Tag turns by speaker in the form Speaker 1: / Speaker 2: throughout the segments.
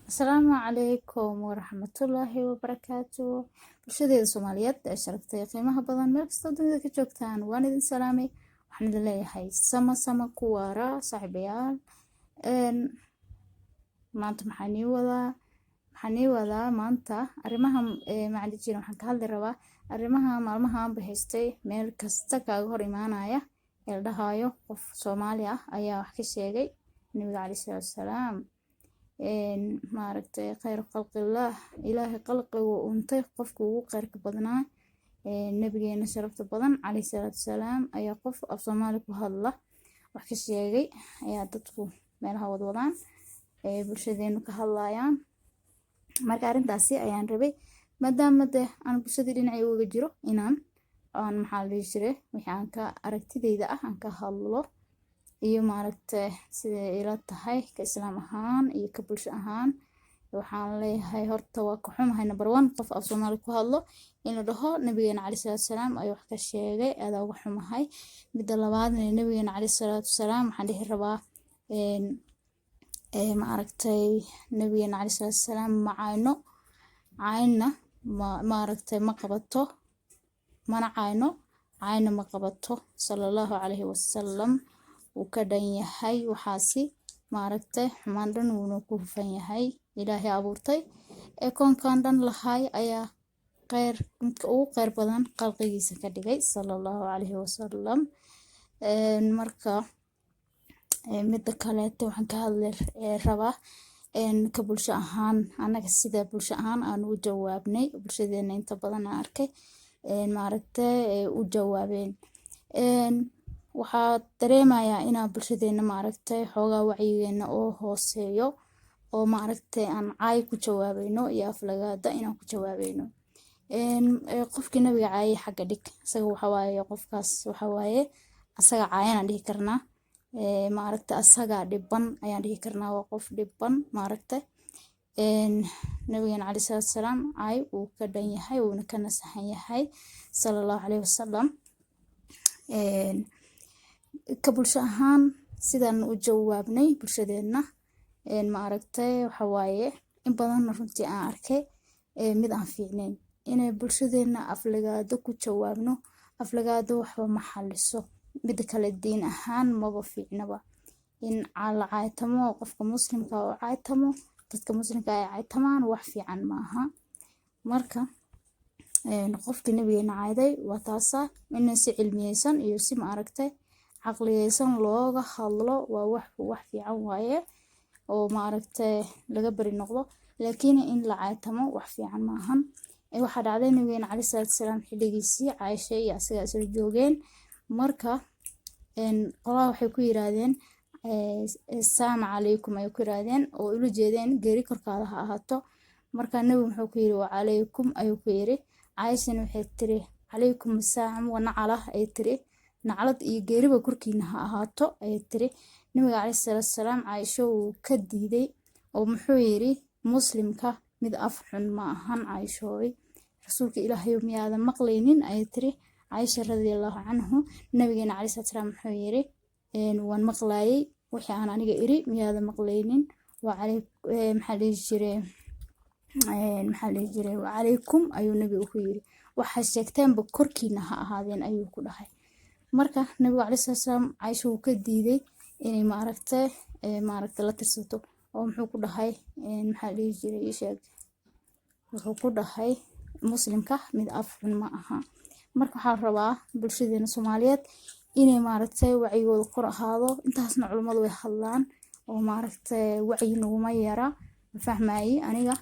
Speaker 1: Asalaamu calaykum waraxmatullaahi wabarakaatu. Bulshadeeda Soomaaliyeed ee sharaftay, qiimaha badan, meel kastoo dunida ka joogtaan, waan idin salaamay. Waxaan idin leeyahay sama sama ku waara, saaxiibayaal. Maanta maxaan ii wadaa maanta arrimaha maxaa dhihi jiray? Waxaan ka hadli rabaa arrimaha maalmahan haystay, meel kasta kaaga hor imaanaya, ee la dhahayo qof Soomaali ah ayaa wax ka sheegay Nabiga caleyhi salaatu wasalaam, maaragtay, khayr khalqillaah, Ilaahay khalqigu untay qofka ugu khayrka badnaa, nabigeena sharafta badan caleyhi salaatu wasalaam, ayaa qof af Soomaali ku hadla wax ka sheegay, ayaa dadku meelaha wadwadaan, bulshadeenu ka hadlayaan. Marka arrintaasi ayaan rabay, maadaama de aan bulshadii dhinacii uga jiro, inaan aan maxaa la dhihi jiray, wixii aan ka aragtidayda ah aan ka hadlo iyo maaragtay siday ila tahay ka Islaam ahaan iyo ka bulsho ahaan. Waxaan leeyahay, horta waa ka xumahay, number one, qof af Soomaali ku hadlo in la dhaho nabigeena caleyhi salaatu wasalaam ayuu wax ka sheegay. Aad uga xumahay. Midda labaadna, nabigeena caleyhi salaatu wasalaam waxaan dhihi rabaa, maaragtay, nabigeena caleyhi salaatu wasalaam ma cayno, cayna ma maaragtay ma qabato, mana cayno, cayna ma qabato. Sala Allahu calayhi wasalam wuu ka dhan yahay waxaasi, maaragtay, xumaan dhan wuuna ku hufan yahay. Ilaahay abuurtay ee koonkan dhan lahay ayaa kheyr, midka ugu kheyr badan khalqigiisa ka dhigay, sala Allahu calayhi wasalam. Marka midda kaleeto waxaan ka hadli rabaa ka bulsho ahaan, annaga sida bulsho ahaan aan u jawaabnay, bulshadeena inta badan aan arkay, maaragtay, u jawaabeen. Waxaa dareemayaa inaa bulshadeena, maaragtay, xoogaa wacyigeena oo hooseeyo, oo maaragtay aan caay ku jawaabayno iyo aflagaada inaan ku jawaabayno. Qofkii nabiga caayay xagga dhig, isaga waxa waaye, qofkaas waxa waaye asaga caayan aan dhihi karnaa, maaragta, asagaa dhiban ayaan dhihi karnaa, waa qof dhiban. Maaragta, nabigeena caleyhi salaatu wasalaam caay wuu ka dhan yahay, wuuna ka nasaxan yahay, sala Allahu caleyhi wasalam. Ka bulsho ahaan sidaan u jawaabnay bulshadeenna, maaragtay, waxa waaye in badanna runtii aan arkay mid aan fiicnayn, inay bulshadeena aflagaado ku jawaabno. Aflagaado waxba ma xaliso. Mida kale, diin ahaan maba fiicnaba in la caaytamo, qofka muslimka oo caaytamo, dadka muslimka ay caaytamaan, wax fiican maaha. Marka qofkii nabigeena caayday waa taasa, in si cilmiyeysan iyo si, maaragtay, caqliyeysan looga hadlo waa wax fiican waaye, oo maaragtay laga beri noqdo, laakiin in la caaytamo wax fiican maahan. Waxaa dhacday nabigeena caleyhi salaatu wasalaam xilligiisii Caaisha iyo asaga isla joogeen. Marka qolaha waxay ku yiraahdeen "Asalaamu calaykum" ayay ku yiraahdeen, oo ula jeedeen geeri korkaada ha ahaato. Marka nabigu muxuu ku yiri? "Wacalaykum" ayuu ku yiri. Caaishana waxay tiri "Calaykum asalaam wa nacala" ayay tiri, naclad iyo geeriba korkiina ha ahaato ayay tiri. Nabiga caleyhi salaatu wasalaam Caaisho wuu ka diiday, oo muxuu yiri? "Muslimka mid af xun ma ahan, Caaishooy." "Rasuulka Ilaahayow, miyaadan maqlaynin?" ayay tiri Caaisha radiallahu canhu. Nabigeena caleyhi salaatu wasalaam muxuu yiri? "Waan maqlaayay wixii aan aniga iri, miyaadan maqlaynin?" Maxaa dhihi jiray, maxaa dhihi jiray, "Wacalaykum" ayuu nabigu ku yiri. "Waxaa sheegteenba korkiina ha ahaadeen" ayuu ku dhahay. Marka nabigu caleyhi salaatu wasalaam Caaisha wuu ka diiday inay maaragtay la tirsato, oo muxuu ku dhahay? Maxaa dhihi jiray, ii sheeg, wuxuu ku dhahay muslimka mid af xun ma aha. Marka waxaa la rabaa bulshadeena Soomaaliyeed inay, maaragtay, wacyigooda kor ahaado. Intaasna culummadu way hadlaan, oo maaragtay wacyi naguma yara. Ma fahmaayey aniga,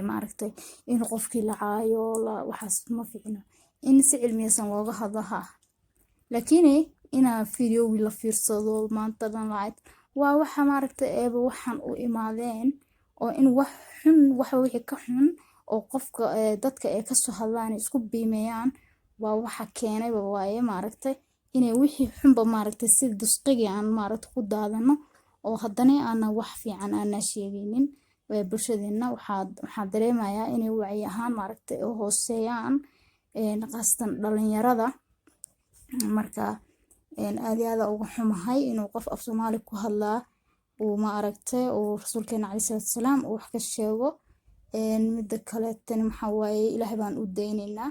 Speaker 1: maaragtay, in qofkii la caayo waxaas ma fiicno. In si cilmiyeysan looga hadlo ha, laakiin inaa videogi la fiirsado maanta dhan lacag waa waxa, maaragtay, eeba waxaan u imaadeen, oo in wax xun, waxa wixii ka xun oo qofka dadka ay kasoo hadlaan, isku biimeeyaan, waa waxa keenayba waaye, maaragtay, inay wixii xunba, maaragtay, si dusqigii aan, maaragtay, ku daadano, oo haddana aana wax fiican aana sheegaynin. Bulshadeena waxaa dareemayaa inay wacyi ahaan, maaragtay, hooseeyaan, khaasatan dhalinyarada. Marka aad iyo aad uga xumahay inuu qof af Soomaali ku hadlaa. Uu, ma aragtay, uu Rasuulkeena caleyhi salaatu wasalaam uu wax ka sheego. Mida kaleetana maxaa waaye, Ilaahay baan u daynaynaa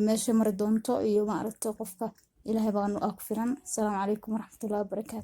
Speaker 1: meesha mari doonto iyo, ma aragtay, qofka Ilaahay baan ku filan. Asalaamu calaykum waraxmatullahi wabarakaatu.